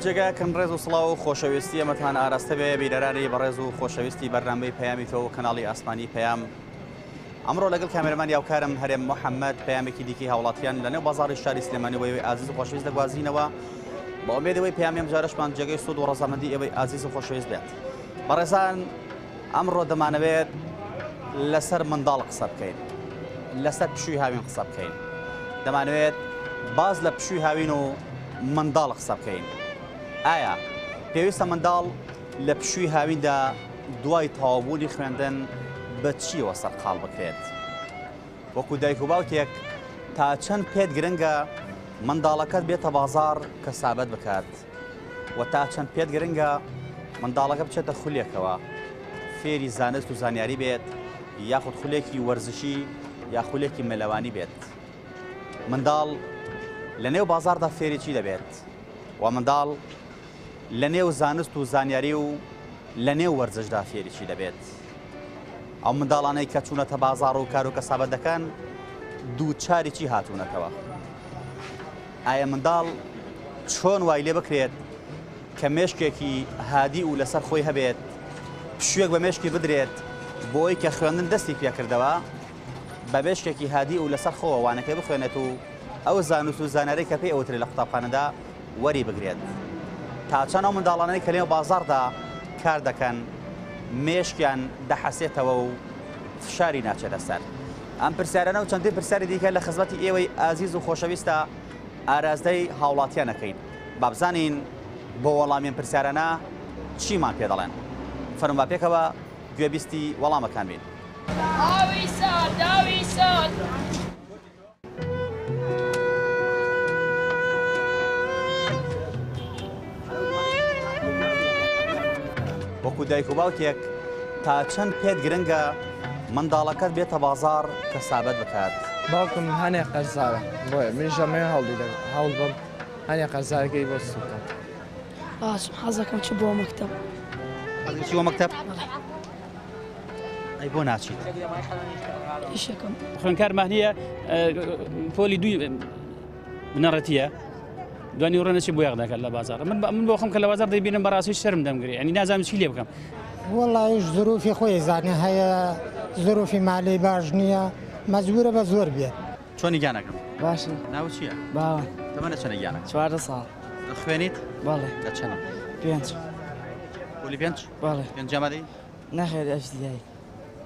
جێگایەکن ڕێز و سڵاو و خۆشەویستی ئەمەتان ئاراستە بێ بینەرانی بەڕێز و خۆشەویستی بەرنامەی پەیامی تۆ و کەناڵی ئاسمانی پەیام. ئەمڕۆ لەگەڵ کامێرەمان یاوکارم هەرێم محەممەد پەیامێکی دیکەی هاوڵاتیان لەنێو بازاڕی شاری سلێمانی بۆ ئێوەی ئازیز و خۆشەویست دەگوازینەوە بە ئومێد ئەوەی پەیامی ئەم جارەشمان جێگەی سوود و ڕەزامەندی ئێوەی ئازیز و خۆشەویست بێت. بەڕێزان ئەمڕۆ دەمانەوێت لەسەر منداڵ قسە بکەین، لەسەر پشووی هاوین قسە بکەین، دەمانەوێت باس لە پشووی هاوین و منداڵ قسە بکەین. ئایا پێویستە منداڵ لە پشووی هاویندا دوای تەواوبوونی خوێندن بە چییەوە سەرقاڵ بکرێت؟ وەکو دایک و باوکێک تا چەند پێت گرنگە منداڵەکەت بێتە بازاڕ کەسابەت بکات و تا چەند پێت گرنگە منداڵەکە بچێتە خولێکەوە فێری زانست و زانیاری بێت یاخود خولێکی وەرزشی یا خولێکی مەلەوانی بێت منداڵ لە نێو بازاردا فێری چی دەبێت و منداڵ لە نێو زانست و زانیاری و لە نێو وەرزشدا فێری چی دەبێت؟ ئەو منداڵانەی کە چوونەتە بازاڕ و کار و کەسابەت دەکەن دووچاری چی هاتوونەتەوە؟ ئایا منداڵ چۆن وای لێ بکرێت کە مێشکێکی هادی و لەسەر خۆی هەبێت پشوێک بە مێشکی بدرێت بۆی کە خوێندن دەستی پێکردەوە بە مێشکێکی هادی و لەسەر خۆوە وانەکەی بخوێنێت و ئەو زانست و زانیارەی کە پێی ئەوترێت لە قوتابخانەدا وەری بگرێت. تا چەند ئەو منداڵانەی کە لەنێو بازاڕدا کار دەکەن مێشکیان دەحەسێتەوە و فشاری ناچێتە سەر؟ ئەم پرسیارانە و چەندین پرسیاری دیکە لە خزمەتی ئێوەی ئازیز و خۆشەویستە ئاراستەی هاوڵاتیان ئەکەین. با بزانین بۆ وەڵامی ئەم پرسیارانە چیمان پێ دەڵێن. فەرموون با پێکەوە گوێبیستی وەڵامەکان بین. ئاوی سارد، ئاوی سارد. وەکو دایک و باوکێک تا چەند پێت گرنگە منداڵەکەت بێتە بازاڕ کەسابەت بکات؟ باوکم هەنێ قەرزارە بۆیە منیش ئەمەوێ هەوڵی دەم هەوڵ بەم هەنێ قەرزارەکەی بۆ سووک بکەم. باشم حەزەکەم چ بۆ مەکتەب. حەزەکەی چی بۆ مەکتەب؟ ئەی بۆ ناچیت؟ ئیشەکەم. خوێندکارمان هەیە پۆلی دووی بنەڕەتیە دوانی ڕۆ نەچی بۆیاغ دەکات لە بازار من من بۆ خۆم کە لە بازار دەیبینم بەڕاستی شەرم دەمگرێ ینی نازانم چی لێ بکەم. وەڵایش زروفی خۆی زانێ هەیە زروفی مالی باش نییە مەجبورە بە زۆر بێت. چۆنی گیانەکەم؟ باشم. ناوت چییە؟ باوان. تەمەنت چەنە گیانەکەم؟ 14 ساڵ. دەخوێنیت؟ بەڵێ. لە چەنە؟ پێنج. پۆلی پێنج؟ بەڵێ. پێنج ئامادەی؟ نەخێر ئەفدیایی.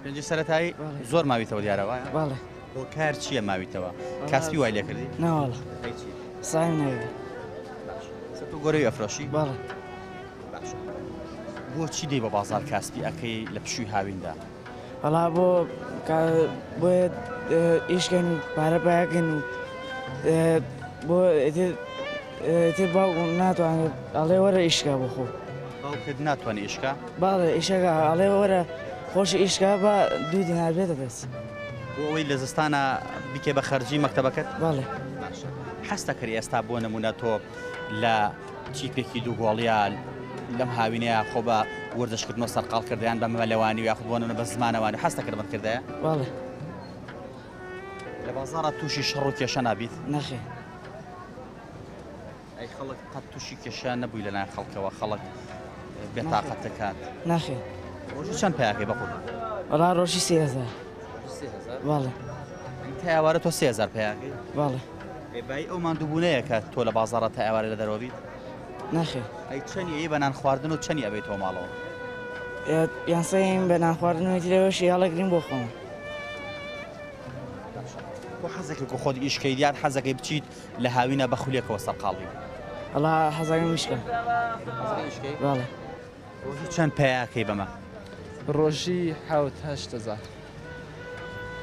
پێنجی سەرەتایی؟ بەڵێ. زۆر ماویتەوە دیارە وایە؟ بەڵێ. هۆکار چییە ماویتەوە؟ کاسپی وای لێکردی؟ نەوەڵا. ئەی چی؟ سایم نەبێ. باشە. سە تۆ گۆرەوی ئەفرۆشی؟ بەڵێ. باشە. بۆچی دێی بە بازاڕ کاسپی ئەکەی لە پشووی هاویندا؟ وەڵا بۆ بۆ ئیشکەن و پارە پایەکەن و بۆ ئیتر باوکم ناتوانێت ئەڵێ وەرە ئیشکە بۆ خۆ. باوکت ناتوانێت ئیشکا؟ باڵێ ئیشەکە ئەڵێ وەرە خۆش ئیشکا بە دوو دینار بێتە دەست. بۆ ئەوەی لە زستانە بیکەی بە خەرجی مەکتەبەکەت؟ بەڵێ. باشە حەز دەکەی ئێستا بۆ نمونە تۆ لە تیپێکی دوو گۆڵیە لەم هاوینەیە خۆ بە وەرزشکردنەوە سەرقاڵ کردیان بە مەلەوانی و یاخود بۆ نمونە بە زمانەوانی حەز دەکرد بت کردایە؟ بەڵێ. لە بازاڕا تووشی شەڕ و کێشە نابیت؟ نەخێر. ئەی خەڵک قەت تووشی کێشە نەبووی لەلایەن خەڵکەوە خەڵک بێتاقەت دەکات؟ نەخێر. ڕۆژی چەند پیاکەی بەقوربان؟ وەڵا ڕۆژی 3000. 3000؟ بەڵێ. تا ئێوارە تۆ 3000 پیاکەی؟ بەڵێ. ئەی بایی ئەو ماندووبوونەیە کە تۆ لە بازاڕە تا ئێوارە لە دەرەوە بیت؟ نەخێر. ئەی چەنی ئەی بە نان خواردن و چەنی ئەبەیتەوە ماڵەوە؟ پێنسەیم بە نان خواردن و ترەوەشی هەڵەگرین بۆ خۆم. باشە تۆ حەزەکەی کە خۆت ئیش کەیت یان حەزەکەی بچیت لە هاوینە بە خولێکەوە سەرقاڵ بی؟ وەڵا حەزەکەم ئیش کەم. حەزەکەی ئیش کەی؟ بەڵێ. ڕۆژی چەند پەیاکەی بەمە؟ ڕۆژی حەوت هەشت هەزار.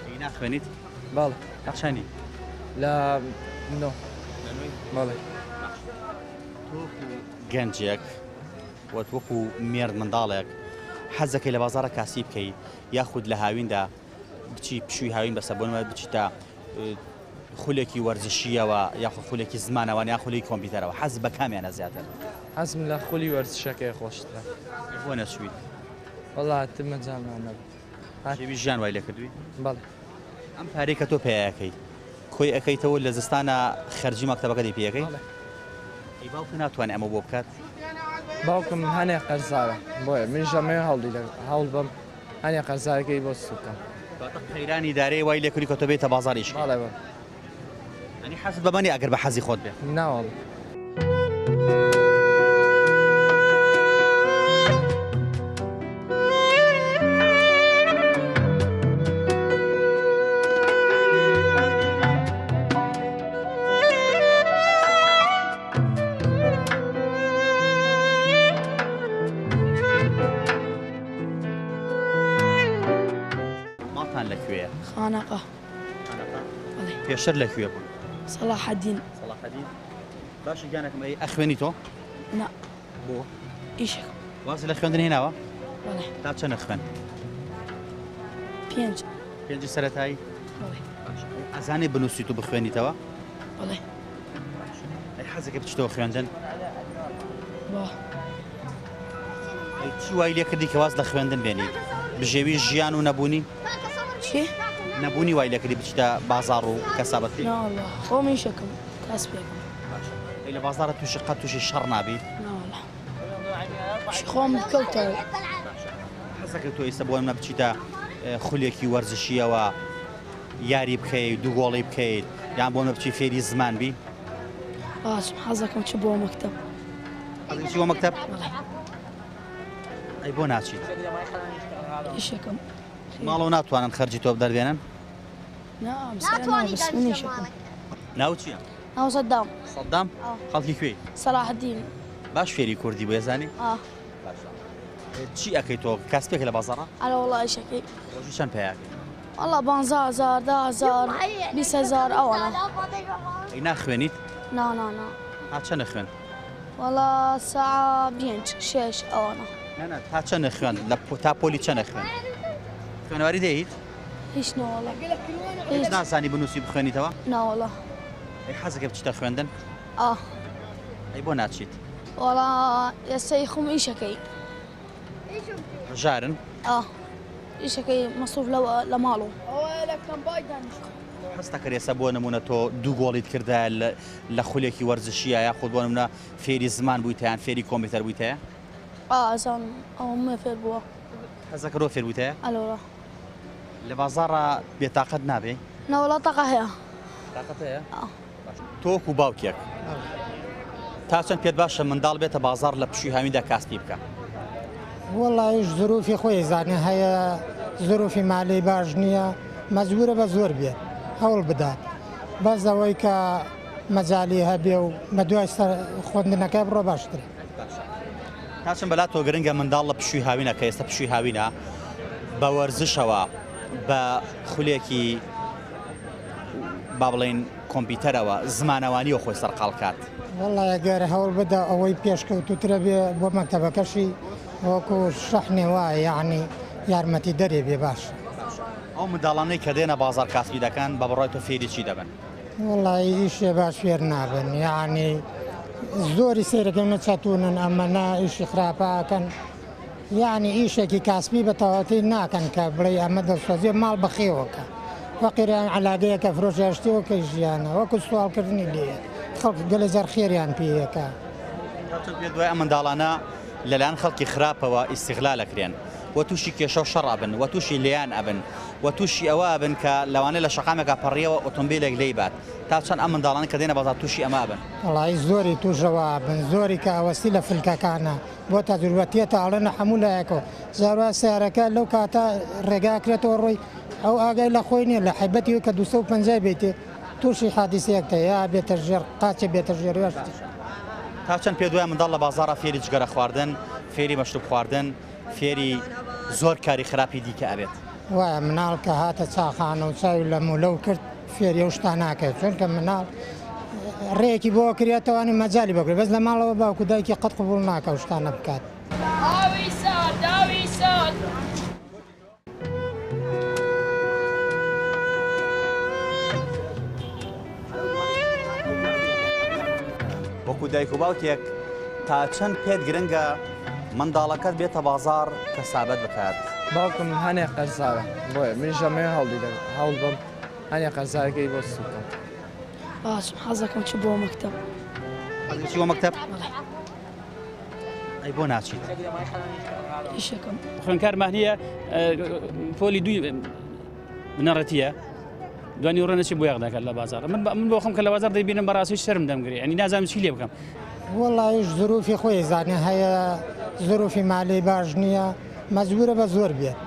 ئەی ناخوێنیت؟ بەڵێ. لە چەنی؟ لە نۆ. لە نۆی؟ بەڵێ. باشە تۆ وەکو گەنجێک وەت وەکو مێرد منداڵێک حەزەکەی لە بازاڕە کاسی بکەی یاخود لە هاویندا بچی پشووی هاوین بەسە بۆ نمونە بچیتە خولێکی وەرزشیەوە یاخود خولێکی زمانەوان یا خولێکی کۆمپیوتەرەوە حەز بە کامیانە زیاتر؟ حەزم لە خولی وەرزشەکەی خۆشترە. بۆ نەچوویت؟ وەڵا تر مەجالمان نەبوو. شێوی ژیان وای لێکردووی؟ بەڵێ. ئەم پارەی کە تۆ پەیاکەی کۆی ئەکەیتەوە لە زستانە خەرجی مەکتەبەکەتی پێ ئەکەی؟ بەڵێ. ئەی باوکت ناتوانێ ئەمە بۆ بکات؟ باوکم هەنێ قەرزارە بۆیە منیش ئەمەوێ هەوڵی هەوڵ بەم هەنێ قەرزارەکەی بۆ سوکەم. کەواتە قەیرانی دارایی وای لێکردی کە تۆ بێیتە بازاڕ ئیش بکەی. بەڵێ بەڵێ. یانی حەزت بەمە نییە ئەگەر بە حەزی خۆت بێ؟ ناوەڵا. ماڵتان لە کوێیە؟ خانەقا. خانەقا؟ پێشتر لە کوێ بوون؟ سەڵاحەدین. سەڵاحەدین؟ باشە گیانەکەم ئەی ئەخوێنی تۆ؟ نا. بۆ؟ ئیشەکەم. وازت لە خوێندن هێناوە؟ بەڵێ. تا چەنە خوێند؟ پێنج. پێنجی سەرەتایی؟ بەڵێ. باشە ئەزانی بنووسیت و بخوێنیتەوە؟ بەڵێ. ئەی حەزەکە بچیتەوە خوێندن؟ با. ئەی چی وای لێ کردی کە واز لە خوێندن بێنیت؟ بژێوی ژیان و نەبوونی؟ چی؟ نەبوونی وای لێ کردی بچیتە بازاڕ و کەسابەت بکەی؟ ناوەڵا خۆم ئیشەکەم کاسبێکم. باشە ئەی لە بازاڕە تووشی قەت تووشی شەڕ نابیت؟ ناوەڵا ئیشی خۆم بکەوتەوە. باشە حەزەکەی تۆ ئێستا بۆ نمونە بچیتە خولێکی وەرزشییەوە یاری بکەیت دوو گۆڵی بکەیت یان بۆ نمونە بچی فێری زمان بی؟ باشم حەزەکەم چ بۆ مەکتەب. حەزەکەی چی بۆ مەکتەب؟ بەڵێ. ئەی بۆ ناچیت؟ ئیشەکەم. ماڵەوە ناتوانن خەرجی تۆ دەربێنن؟ نا ئەم سەرە نا بەس من ئیشەکەم. ناوت چییە؟ ناو سەدام. سەدام؟ خەڵکی کوێی؟ سەلاحەدین. باش فێری کوردی بووی ئەزانی؟ ئا. باشە چی ئەکەی تۆ کاسپێکە لە بازاڕا؟ ئەرێ وەڵا ئیشەکەی. ڕۆژی چەند پەیاکەی؟ وەڵا پانزە هەزار، 10,000، 20,000 ئەوانە. ئەی ناخوێنیت؟ نا نا نا. تا چەنە خوێند؟ وەڵا ساعە پێنج شەش ئەوانە. نا نا تا چەنە خوێند لە تا پۆلی چەنە خوێند؟ خوێنەواری دێیت؟ هیچ نەوەڵا. هیچ نازانی بنووسی بخوێنیتەوە؟ ناوەڵا. ئەی حەزەکەی بچیتە خوێندن؟ ئا. ئەی بۆ ناچیت؟ وەڵا ئێستا خۆم ئیشەکەی. هەژارن؟ ئا ئیشەکەی مەسروف لە ماڵەوە. حەز دەکرد ئێستا بۆ نمونە تۆ دوو گۆڵیت کردایە لە خولێکی وەرزشیە یاخود بۆ نمونە فێری زمان بوویتە یان فێری کۆمپیوتەر بوویتە؟ ئا ئەزانم ئەوەم فێر بووە. حەز دەکرد فێر بوویتە؟ ئەلۆرە. لە بازاڕا بێتاقەت نابێ؟ نەوەڵا تاقە هەیە. تاقەت هەیە؟ تۆ وەکو باوکێک تا چەند پێت باشە منداڵ بێتە بازاڕ لە پشووی هاویندا کاسپی بکا؟ وەڵایش زروفی خۆی زانێ هەیە زروفی مالی باش نییە مەجبورە بە زۆر بێت هەوڵ بدات بەس ئەوەی کە مەجالی هەبێ و بە دوای خوێندنەکەی بڕۆ باشترە. تا چەند بەلا تۆ گرنگە منداڵ لە پشووی هاوینە کە ئێستا پشووی هاوینە بە وەرزشەوە بە خولێکی با بڵێین کۆمپیوتەرەوە زمانەوانیەوە خۆی سەرقاڵ کات؟ وەڵا گەر هەوڵ بدا ئەوەی پێشکەوتووترە بێ بۆ مەکتەبەکەشی وەکو شەحنێ وایە یەعنی یارمەتی دەرێ بێ باشە. ئەو منداڵانەی کە دێنە بازاڕ کاسبی دەکەن بە بڕوای تۆ فێری چی دەبن؟ وەڵایی ئیشێ باش فێر نابن یەعنی زۆری سەیرەکەم نە چەتونن ئەمە نە ئیشی خراپە ئەکەن یەعنی ئیشێکی کاسبی بە تەواوەتی ناکەن کە بڵێی ئەمە دڵسۆزیە ماڵ بەخێوەکە فەقیران عەلاگەیەکە فرۆشیان شتی وەکەی ژیانە وەکو سواڵکردنی لێیە خەڵک گەلێ جار خێریان پێیەکە. تا چەند پێت وایە ئەم منداڵانە لەلایەن خەڵکی خراپەوە ئیستیغلال ئەکرێن و تووشی کێشە و شەڕ ئەبن و تووشی لێیان ئەبن و تووشی ئەوە ئەبن کە لەوانەیە لە شەقامێکا پەڕیەوە ئۆتۆمبیلێک لێی بات تا چەند ئەم منداڵانە کە دێنە بازاڕ تووشی ئەمە ئەبن؟ وەڵایی زۆری تووشەوە ئەبن زۆری کە ئەوەستی لە فلکەکانە بۆ تەجروبە تێتە ئەڵێنە هەموو لایەکەوە جار وایە سەیارەکە لەو کاتە ڕێگا ئەکرێتەوە ڕۆی ئەو ئاگای لە خۆی نییە لە حەیبەتی ئەوی کە 250 بیتێ تووشی حادیسەیەک تێ یا بێتە ژێر قاچێ بێتە ژێر یا شتێک. تا چەند پێت وایە منداڵ لە بازاڕا فێری جگەرە خواردن، فێری مەشروب خواردن، فێری زۆر کاری خراپی دیکە ئەبێت؟ وایە مناڵ کە هاتە چاخانە و چاوی لە مولەو کرد فێری ئەو شتانە ناکەێت چونکە مناڵ ڕێیەکی بۆ کرێتەوانی مەجالی بکرێت بەس لە ماڵەوە باوک و دایکی قەت قبوڵ ناکە ئەو شتانە بکات. ئاوی سارد ئاوی سارد. وەکو دایک و باوکێک تا چەند پێت گرنگە منداڵەکەت بێتە بازاڕ کەسابەت بکات؟ باوکم هەنێ قەرزارە بۆیە منیش ئەمەوێ هەوڵی هەوڵ بەم هەنێ قەرزارەکەی بۆ سوکەم. باشم حەزەکەم چ بۆ مەکتەب. حەزەکەی چی بۆ مەکتەب؟ بەڵێ. ئەی بۆ ناچیت؟ ئیشەکەم. خوێندکارمان هەیە پۆلی دووی بنەڕەتیە دوانی ڕۆ نەچی بۆیاغ دەکات لە بازاڕ من من بۆ خۆم کە لە بازاڕ دەیبینم بەڕاستی شەرم دەمگرێ ینی نازانم چی لێ بکەم. وەڵایش زروفی خۆی زانێ هەیە زروفی مالی باش نییە مەجبورە بە زۆر بێت.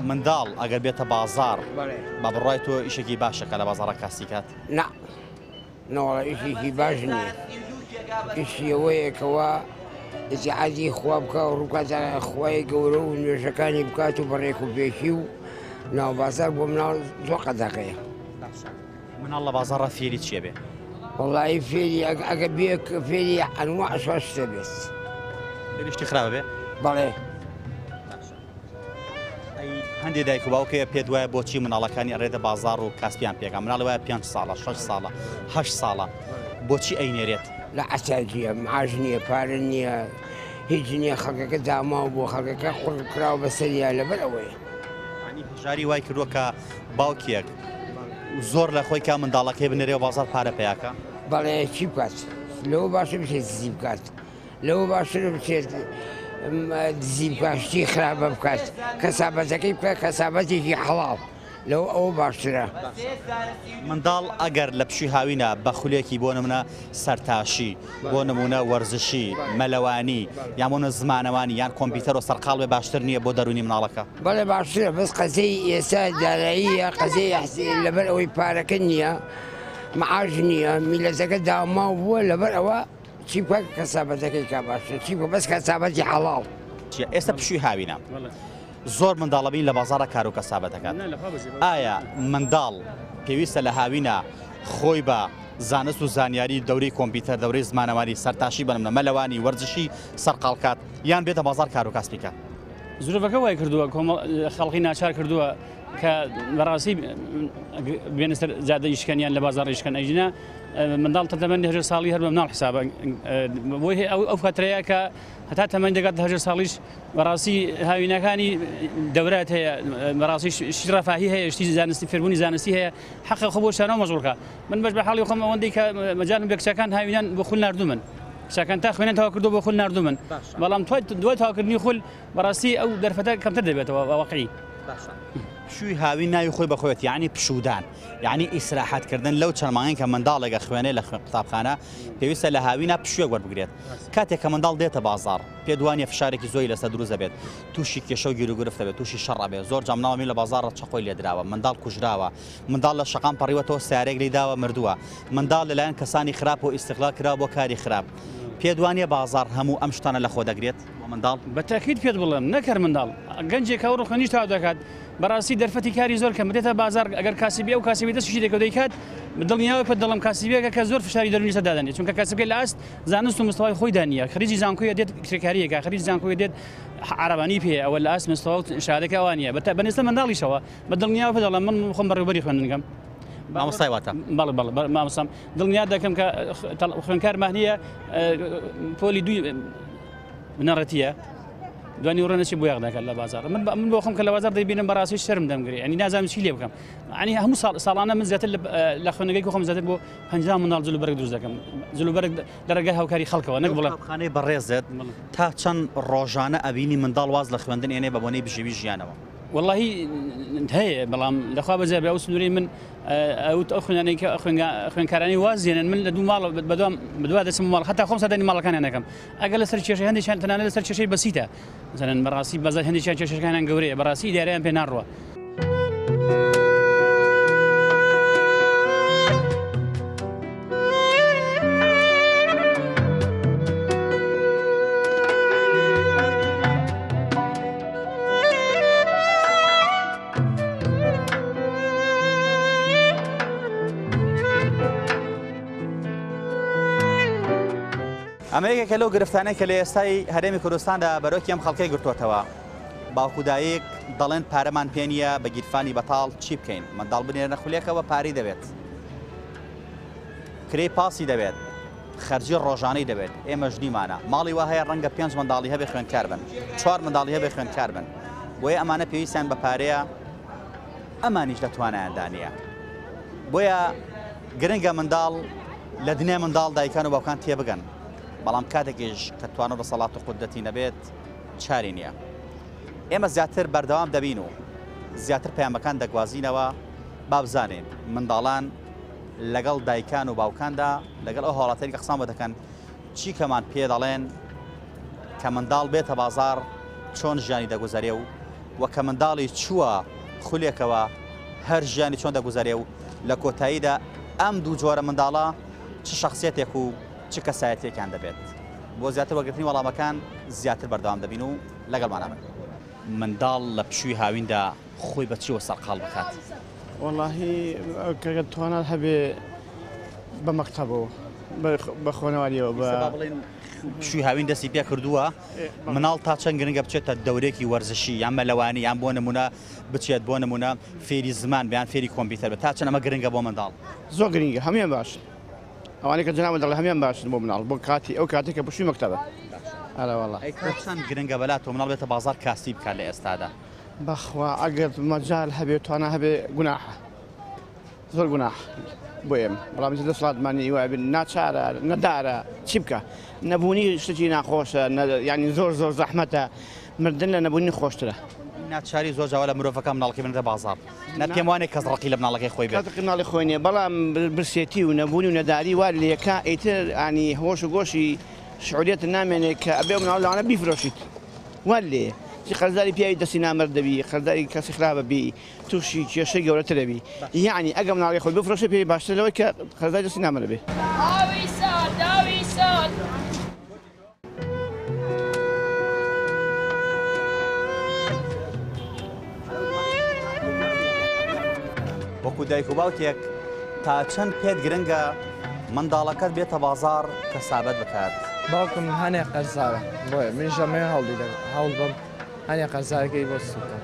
منداڵ ئەگەر بێتە بازاڕ بە بڕوای تۆ ئیشێکی باشەکە لە بازاڕە کاسی کات؟ نا نەوەڵا ئیشێکی باش نییە ئیشی ئەوەیە کەوا ئیتیعادی خوا بکا و ڕووکاتە خوای گەورە و نوێژەکانی بکات و بە ڕێک و پێکی و ناو بازار بۆ مناڵ زۆر قەدەغەیە. مناڵ لە بازاڕا فێری چیە بێ؟ وەڵایی فێری ئەگە بێ فێری ئەنواع شتە بێت. فێری شتی خراپە بێ؟ بەڵێ. ئەی هەندێ دایک و باوک هەیە پێت وایە بۆچی مناڵەکانی ئەڕێتە بازاڕ و کاسپیان پێکا مناڵی وایە پێنج ساڵە شەش ساڵە هەشت ساڵە بۆچی ئەینێرێت؟ لە عەساجیە معاش نییە پارە نییە هیچ نییە خەڵکەکە داماو بووە خەڵکەکە قڕ کراوە بەسەریا لەبەر ئەوەیە. یانی هەژاری وای کردووە کە باوکێک زۆر لە خۆی کا منداڵەکەی بنێرێ و بازاڕ پارە پەیاکا؟ بەڵێ چی بکات لەوە باشتر بچێت دزی بکات. لەوە باشترە بچێت دزی بکات شتی خراپە بکات کەسابەتەکەی بکات کەسابەتێکی حەڵاڵ لەوە ئەوە باشترە. منداڵ ئەگەر لە پشووی هاوینە بە خولێکی بۆ نمونە سەرتاشی بۆ نمونە وەرزشی مەلەوانی یان بۆ نمونە زمانەوانی یان کۆمپیوتەرەوە سەرقاڵ بێ باشتر نییە بۆ دەروونی مناڵەکە؟ بەڵێ باشترە بەس قەزیەی ئێستا داراییە قەزیەی لەبەر ئەوەی پارەکە نییە معاش نییە میلەتەکە داماو بووە لەبەر ئەوە چی بکە کەسابەتەکەی کا باشترە چی بکە بەس کەسابەتی حەڵاڵ. چیە ئێستا پشووی هاوینە زۆر منداڵە بین لە بازاڕە کار و کەسابەت دەکات ئایا منداڵ پێویستە لە هاوینە خۆی بە زانست و زانیاری دەورەی کۆمپیوتەر دەورەی زمانەوانی سەرتاشی بەنمونە مەلەوانی وەرزشی سەرقاڵ کات یان بێتە بازاڕ کار و کاسبی کات؟ زروفەکە وای کردووە کۆمەڵ خەڵکی ناچار کردووە کە بەڕاستی بێنە سەر جادە ئیشکەن یان لە بازاڕ ئیشکەن ئەگینا منداڵ تا تەمەنی هەژە ساڵی هەر بە مناڵ حسابە بۆی ئەو ئەو فترەیە کە هەتا تەمەن دەگات هەژە ساڵیش بەڕاستی هاوینەکانی دەورات هەیە بەڕاستی شتی ڕەفاهی هەیە شتی زانستی فێربوونی زانستی هەیە حەقە خۆ بۆ شانەوە مەژغوڵکە من بەش بە حاڵی خۆم ئەوەندەی کە مەجالم بە کچەکان هاوینان بۆ خول ناردوومن کچەکان تا خوێنن تەواو کردو بۆ خول ناردوومن بەڵام دوای تەواوکردنی خول بەڕاستی ئەو دەرفەتە کەمتر دەبێتەوە واقعی. باشە پشووی هاوین ناوی خۆی بە خۆیەتی یانی پشوودان یانی ئیسراحەت کردن لەو چەند مانگەی کە منداڵێک ئەخوێنێ لە قوتابخانە پێویستە لە هاوینا پشووێک وەربگرێت کاتێک کە منداڵ دێتە بازاڕ پێت وانیە فشارێکی زۆری لەسەر دروست دەبێت تووشی کێشە و گیروگرفت دەبێت تووشی شەڕ ئەبێت زۆر جا مناڵ لە بازاڕ چەقۆی لێدراوە منداڵ کوژراوە منداڵ لە شەقام پەڕیوەتەوە سیارێک لێی داوە مردووە منداڵ لەلایەن کەسانی خراپ و ئیستغلال کراوە بۆ کاری خراپ پێت وانیە بازاڕ هەموو ئەم شتانە لەخۆ دەگرێت؟ بۆ منداڵ؟ بە تەئکید پێت بڵێم نەک هەر منداڵ، گەنجێک کە ئەوڕۆ خوێندنیش تەواو دەکات، بەڕاستی دەرفەتی کاری زۆر کەمە، دێتە بازاڕ ئەگەر کاسبی ئەو کاسبی دەستیشی دەکەوێت دەیکات، دڵنیاوە پێت دەڵێم کاسبییەکە کە زۆر فشاری دەروونی لەسەر دادەنێت، چونکە کاسبەکەی لە ئاست زانست و مستەوای خۆیدا نییە، خەریکی زانکۆیە دێت کرێکارییەکە، خەریکی زانکۆیە دێت عەرەبانی پێیە، ئەوە لە ئاست مستەوا و شەهادەکە ئەوە نییە، بە نسبەت منداڵیشەوە بە دڵنیاوە پێت دەڵێم من خۆم بەڕێوەبەری خوێندنگەم. مامۆستای واتە؟ بەڵێ بەڵێ مامۆستام، دڵنیا دەکەم کە خوێندکارمان هەیە پۆلی دووی بنەڕەتیە دوانی ڕۆ نەچی بۆیاغ دەکات لە بازار من من بۆ خۆم کە لە بازار دەیبینم بەڕاستی شەرم دەمگرێ ینی نازانم چی لێ بکەم ینی هەموو ساڵ ساڵانە من زیاتر لە خوێندنگەی خۆم زیاتر بۆ 50 منداڵ جل و بەرگ دروست دەکەم جل و بەرگ لە ڕێگای هاوکاری خەڵکەوە نەک بڵێم قوتابخانەی بەڕێزت تا چەند ڕۆژانە ئەبینی منداڵ واز لە خوێندن ئێنێ بە بۆنەی بژێوی ژیانەوە؟ وەڵاهی هەیە بەڵام لەخوا بەزیاد بێ ئەو سنوورەی من ئەو ئەو خوێنانەی کە خوێندکارانی واز دێنن من لە دوو ماڵ بەدوام بەدوا دەچم ماڵ هەتا خۆم سەردانی ماڵەکانیان دەکەم ئەگەر لەسەر کێشەی هەندێکیان تەنانەت لەسەر کێشەی بەسیتە مەسەلەن بەڕاستی بەزە هەندێکیان کێشەکانیان گەورەیە بەڕاستی ئیدارەیان پێ ناڕوە. ئەمە یەکێکە لەو گرفتانەی کە لە ئێستای هەرێمی کوردستاندا بەرۆکی ئەم خەڵکەی گرتووەتەوە. باوک و دایک دەڵێن پارەمان پێ نییە بە گیرفانی بەتاڵ چی بکەین؟ منداڵ بنێرنە خولێکەوە پارەی دەوێت. کرێی پاسی دەوێت، خەرجی ڕۆژانەی دەوێت، ئێمەش نیمانە. ماڵی وا هەیە ڕەنگە پێنج منداڵی هەبێ خوێندکار بن، چوار منداڵی هەبێ خوێندکار بن. بۆیە ئەمانە پێویستیان بە پارەیە، ئەمانیش لە توانایاندا نییە. بۆیە گرنگە منداڵ لە دنیای منداڵ دایکان و باوکان تێبگەن. بەڵام کاتێکیش کە توانا و دەسەڵات و قودرەتی نەبێت چاری نییە. ئێمە زیاتر بەردەوام دەبین و زیاتر پەیامەکان دەگوازینەوە با بزانین منداڵان لەگەڵ دایکان و باوکاندا لەگەڵ ئەو هاوڵاتیانی کە قسان بۆ دەکەن چی کەمان پێ دەڵێن کە منداڵ بێتە بازار چۆن ژیانی دەگوزەرێ و وە کە منداڵی چووە خولێکەوە هەر ژیانی چۆن دەگوزەرێ و لە کۆتاییدا ئەم دوو جۆرە منداڵە چ شخصیەتێک و چ کەسایەتیەکیان دەبێت؟ بۆ زیاتر وەرگرتنی وەڵامەکان زیاتر بەردەوام دەبین و لەگەڵمانە بن. منداڵ لە پشووی هاویندا خۆی بە چیوە سەرقاڵ بکات؟ وەڵاهی کە توانات هەبێ بە مەکتەبەوە بە خۆنەواریەوە بە بڵێن پشووی هاوین دەستی پێ کردووە مناڵ تا چەند گرنگە بچێتە دەورێکی وەرزشی یان مەلەوانی یان بۆ نمونە بچێت بۆ نمونە فێری زمان بیان فێری کۆمپیوتەر بێت تا چەند ئەمە گرنگە بۆ منداڵ؟ زۆر گرنگە هەموویان باشن ئەوانەی کە جەنابت دەڵێ هەموویان باشن بۆ مناڵ بۆ کاتی ئەو کاتێک کە پشووی مەکتەبە ئەرە وەڵا. ئەی تا چەند گرنگە بەلاتەوە مناڵ بێتە بازاڕ کاسی بکات لە ئێستادا؟ بەخوا ئەگەر مەجال هەبێ توانا هەبێ گوناحە زۆر گوناح بۆ ئێمە بەڵام ئیتر دەسەڵاتمان نییە وای بن ناچارە نەدارە چی بکە نەبوونی شتێکی ناخۆشە یعنی زۆر زۆر زەحمەتە مردن لە نەبوونی خۆشترە. ناچاری زۆر جاوا لە مرۆڤەکە مناڵەکەی بنێتە بازاڕ نە پێم وانێ کەس ڕقی لە مناڵەکەی خۆی بێت. کەس ڕقی مناڵی خۆی نییە بەڵام برسێتی و نەبوونی و نەداری وا لێکا ئیتر ینی هۆش و گۆشی شعوریەت نامێنێ کە ئەبێ ئەو مناڵە لەوانە بیفرۆشیت وات لێیە چی قەرزاری پیاوی دەستی نامەرد دەبی قەرزاری کەسی خراپە بی تووشی کێشەی گەورەتر ئەبی یەعنی ئەگەر مناڵی خۆی بفرۆشێ پێی باشترە لەوەی کە قەرزاری دەستی نامەرد بێ. ئاوی سارد ئاوی سارد. وەکو دایک و باوکێک تا چەند پێت گرنگە منداڵەکەت بێتە بازاڕ کەسابەت بکات؟ باوکم هەنێ قەرزارە بۆیە منیش ئەمەوێ هەوڵی دەم هەوڵ بەم هەنێ قەرزارەکەی بۆ سووکەم.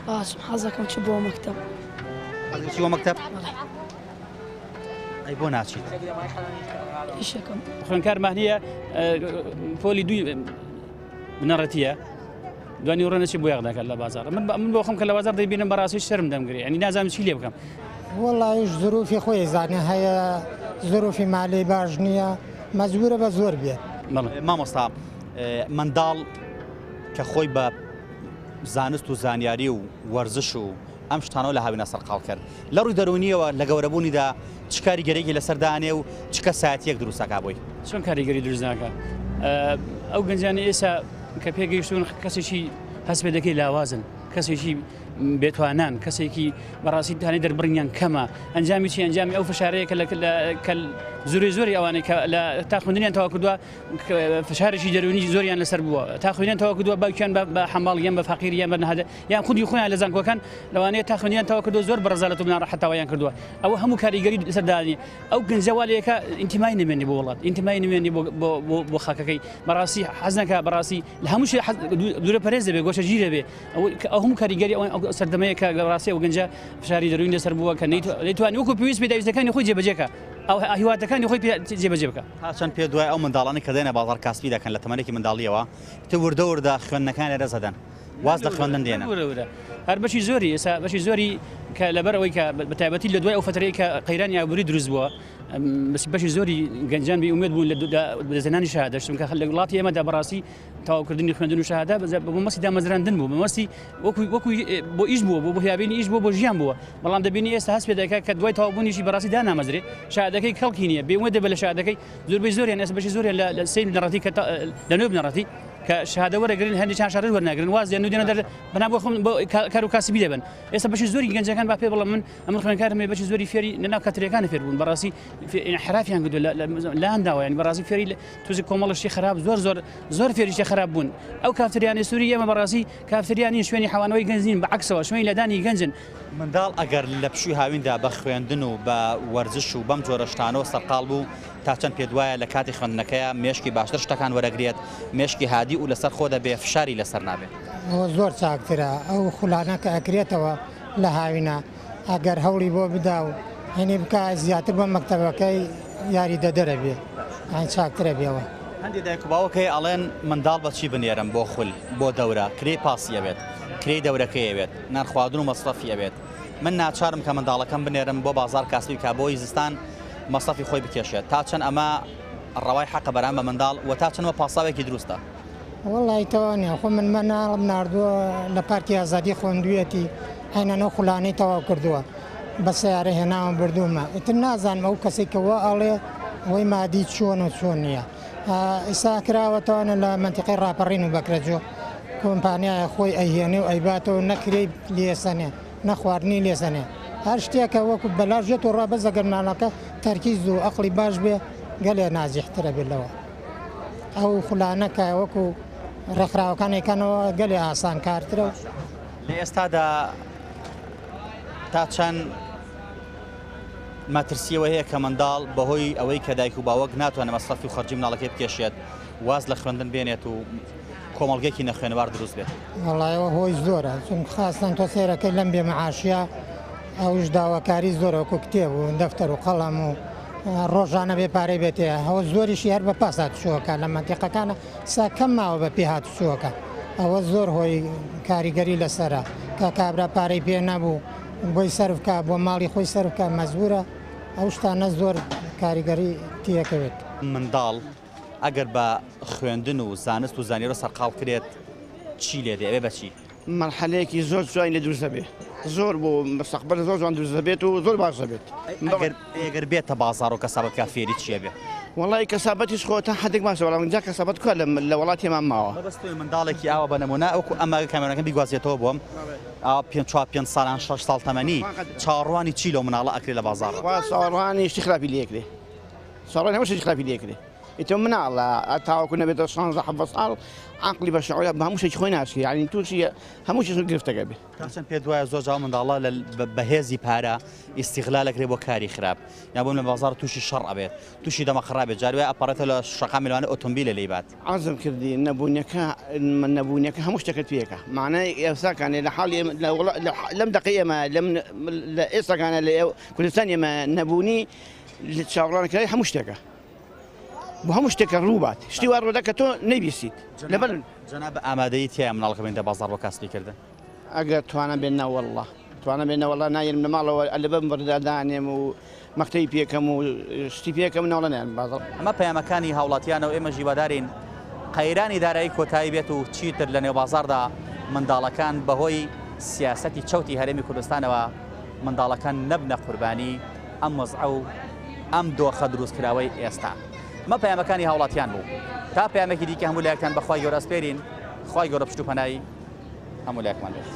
باشم حەزەکەم چ بۆ مەکتەب. حەزەکەی چی بۆ مەکتەب؟ ئەی بۆ ناچیت؟ ئیشەکەم. خوێندکارمان هەیە پۆلی دووی بنەڕەتیە دوانی ڕۆ نەچی بۆیاغ دەکات لە بازاڕ من من بۆ خۆم کە لە بازاڕ دەیبینم بەڕاستی شەرم دەمگرێ یعنی نازانم چی لێ بکەم. وەڵایش زروفی خۆی زانێ هەیە زروفی مالی باش نییە مەجبورە بە زۆر بێت. مامۆستا منداڵ کە خۆی بە زانست و زانیاری و وەرزش و ئەم شتانەوە لە هاوینە سەرقاڵ کرد لە ڕووی دەروونیەوە لە گەورەبوونیدا چ کاریگەریەکی لەسەر دانێ و چ کەسایەتیەک دروست دەکا بۆی؟ چۆن کاریگەری دروست ناکا؟ ئەو گەنجانەی ئێستا کە پێگەیشتوون کەسێکی هەست پێ دەکەی لاوازن، کەسێکی بێتوانان، کەسێکی بەڕاستی توانای دەربڕینیان کەمە، ئەنجامی چی؟ ئەنجامی ئەو فشارەیە کە کە زۆری زۆری ئەوانەی کە لە تا خوێندنیان تەواو کردووە فشارێکی دەروونی زۆریان لەسەر بووە تا خوێندنیان تەواو کردووە باوکیان بە حەماڵ یان بە فەقیر یان بە نەهادە یان خودی خۆیان لە زانکۆکان لەوانەیە تا خوێندنیان تەواو کردووە زۆر بە ڕەزالەت و ناڕەحەتەوەیان کردووە ئەوە هەموو کاریگەری لەسەر دانێ ئەو گەنجە وا لێکە ئینتیمای نمێنێ بۆ وڵات ئینتیمای نمێنێ بۆ خاکەکەی بەڕاستی حەز نەکا بەڕاستی لە هەموو شێ دوورە پەرێز دەبێ گۆشە گیر دەبێ ئەو هەموو کاریگەری ئەو سەردەمەیە کە بەڕاستی ئەو گەنجە فشاری دەروونی لەسەر بووە کە نەیتوانی وەکو پێویست پێداویستەکانی خۆی جێبەجێکە ئەو هیواتەکانی خۆی جێبەجێ بکە. تا چەند پێ دوای ئەو منداڵانەی کە دێنە بازاڕ کاسبی دەکەن لە تەمەنێکی منداڵییەوە ئیتر وردە وردە خوێندنەکان لەدەست دەدەن واز لە خوێندن دێنن. وردە وردە هەر بەشی زۆری ئێستا بەشی زۆری کە لەبەر ئەوەی کە بە تایبەتی لە دوای ئەو فەترەی کە قەیرانی ئابووری دروست بووە بەشی زۆری گەنجان بێ ئومێد بوون لە بەدەستهێنانی شەهادە چونکە لە وڵاتی ئێمەدا بەڕاستی تەواوکردنی خوێندن و شەهادە بە مەبەستی دامەزراندن بوو مەبەستی وەکو وەکو بۆ ئیش بووە بۆ بۆ هیابینی ئیش بووە بۆ ژیان بووە بەڵام دەبینی ئێستا هەست پێ دەکات کە دوای تەواوبوونیشی بەڕاستی دانامەزرێ شەهادەکەی کەڵکی نییە بێ ئومێد دەبێت لە شەهادەکەی زۆربەی زۆریان ئێستا بەشی زۆریان لە سەی بنەڕەتی کە لە نوێ بنەڕەتی کە شەهادە وەرەگرن هەندێکیان شەهادەش وەرناگرن واز دێن و دێنە دەر بەنا بۆ خۆم بۆ کار و کاسبی دەبن ئێستا بەشی زۆری گەنجەکان با پێ بڵێم من ئەمن خوێندکارم هەیە بەشی زۆری فێری لەناو کاتریەکان فێر بوون بەڕاستی انحرافیان کردووە لایان داوە یانی بەڕاستی فێری توزی کۆمەڵە شتی خراپ زۆر زۆر زۆر فێری شتی خراپ بوون ئەو کافتریانەی سووری ئێمە بەڕاستی کافتریا نین شوێنی حەوانەوەی گەنج نین بە عەکسەوە شوێنی لێدانی گەنجن. منداڵ ئەگەر لە پشووی هاویندا بە خوێندن و بە وەرزش و بەم جۆرە شتانەوە سەرقاڵ بوو تا چەند پێت وایە لە کاتی خوێندنەکەیا مێشکی باشتر شتەکان وەرەگرێت مێشکی هادی و لەسەر خۆ دەبێ فشاری لەسەر نابێ؟ ئەوە زۆر چاکترە ئەو خولانە کە ئەکرێتەوە لە هاوینە ئەگەر هەوڵی بۆ بدا و هینی بکا زیاتر بۆ مەکتەبەکەی یاریدەدەرە بێ یانی چاکترە بێەوە. هەندێ دایک و باوک هەیە ئەڵێن منداڵ بە چی بنێرم بۆ خول بۆ دەورە کرێی پاسی ئەوێت کرێی دەورەکەی ئەوێت نان خواردن و مەسرەفی ئەوێت من ناچارم کە منداڵەکەم بنێرم بۆ بازاڕ کاسبی بکا بۆی زستان مەسرەفی خۆی بکێشێت تا چەند ئەمە ڕەوای حەقە بەرام بە منداڵ و تا چەند وە پاساوێکی دروستە؟ وەڵی تەواو نییە، خۆ من مناڵم ناردووە لە پارکی ئازادی خوێندوویەتی، عەینەن ئەو خولانەی تەواو کردووە، بە سەیارە هێناوم بردوومە، ئیتر نازانم ئەو کەسەی کە وا ئەڵێ ئەوەی مادی چۆن و چۆن نییە. ئیستا کراوەتەوە لە مەنتیقەی ڕاپەڕین و بەکرەجۆ کۆمپانیایە خۆی ئەیهێنێ و ئەیباتەوە، نە کرێی لێسەنێ نە خواردنی لێسەنێ، هەر شتێکە وەکو بەلاش ژێت و ڕا، بەس ئەگەر مناڵەکە تەرکیز و ئەقڵی باش بێ گەلێ ناجیحترە بێت لەوە. ئەو خولانە کە وەکو ڕێکخراوەکان ئەیکەنەوە گەلێ ئاسانکارترە. لە ئێستادا تا چەند مەترسیەوە هەیە کە منداڵ بەهۆی ئەوەی کە دایک و باوەک ناتوانێت مەسرەفی و خەرجی مناڵەکەی بکێشێت واز لە خوێندن بێنێت و کۆمەڵگەیەکی نەخوێنەوار دروست بێت؟ وەڵایەوە هۆی زۆرە، چون خاستان تۆ سەیرەکەی لەم بێ معاشیە ئەوش داواکاری زۆرە، وەکو کتێب و دەفتەر و قەڵەم و ڕۆژانە بێ پارەی بێتێ، ئەوە زۆریشی هەر بە پاس هاتوچۆکە لە مەنتیقەکانە سا کەم ماوە بە پێ هاتوچۆکە، ئەوە زۆر هۆی کاریگەری لەسەرە کە کابرا پارەی پێ نەبوو بۆی سەرف کا، بۆ ماڵی خۆی سەرف کا، مەجبورە ئەو شتانە زۆر کاریگەری تێکەوێت. منداڵ ئەگەر بە خوێندن و زانست و زانیارەوە سەرقاڵ کرێت چی لێ دێ؟ ئەبێ بە چی؟ مەرحەلەیەکی زۆر جوانی لێ دروست دەبێت، زۆر بۆ مستەقبەل زۆر جوان دروست دەبێت و زۆر باش دەبێت. ئەگەر بێتە بازاڕ و کەسابەت کا فێری چی ئەبێ؟ وەڵای کەسابەتیش خۆ تا حەدێک باشە، بەڵام جا کەسابەت کوا لە وڵاتی ئێمە ماوە. مەبەست تۆیە منداڵێکی ئاوا بە نموونە وەکو ئەمە کامێرەکە بیگوازێتەوە بۆم ئاوا پێنج چوار پێنج ساڵان شەش ساڵ تەمەنی چاوەڕوانی چی لەو مناڵە ئەکرێ لە بازاڕ؟ خوا چاوەڕوانی شتی خراپی لێ ئەکرێ، چاوەڕوانی هەموو شتێکی خراپی لێ ئەکرێ. ئیتر مناڵە تاوەکو نەبێتە 16 17 ساڵ عەقڵی بە شعورە بە هەموو شتێکی خۆی ناچێ، یعنی تووشی هەموو شتێک گرفتەکە بێ. تا چەند پێت وایە زۆر جار منداڵە بە هێزی پارە ئیستیغلال ئەکرێ بۆ کاری خراپ، یان بۆ لە بازاڕ تووشی شەڕ ئەبێت، تووشی دەمەقڕا بێت، جاری وایە ئەپەڕێتەوە لە شەقامی لەوانەیە ئۆتۆمبیلێ لێی بات. عەرزم کردی نەبوونەکە نەبوونەکە هەموو شتەکەت پێکە، معنای ئێستاکانێ لە حاڵی ئێمە لە وڵا لەم دەقەی ئێمە لەم لە ئێستاکانە لە کوردستانی ئێمە نەبوونی چاوەڕوانکراوی هەموو شتێکە. بۆ هەموو شتێکە ڕووبات، شتی وا ڕوودا کە تۆ نەیبیستیت. لەبەر جەناب ئامادەیی تیایە مناڵەکە بێنیتە بازاڕ بۆ کاسبی کردن؟ ئەگەر توانا بێ نەوەڵڵا، توانا بێ نەوەڵڵا نایەنم لە ماڵەوە ئەلبەم بەردا دانێم و مەکتەبی پێکەم و شتی پێکەم نەوەڵڵا نایەنم بازاڕ. ئەمە پەیامەکانی هاوڵاتیانە و ئێمەش هیوادارین قەیرانی دارایی کۆتایی بێت و چیتر لە نێو بازاڕدا منداڵەکان بەهۆی سیاسەتی چەوتی هەرێمی کوردستانەوە منداڵەکان نەبنە قوربانی ئەم وەزعە و ئەم دۆخە دروستکراوەی ئێستا. ئەمە پەیامەکانی هاوڵاتیان بوو. تا پەیامێکی دیکە هەموو لایەکتان بە خوای گەورە ئەسپێرین، خوای گەورە پشت و پەنای هەموو لایەکمان بێت.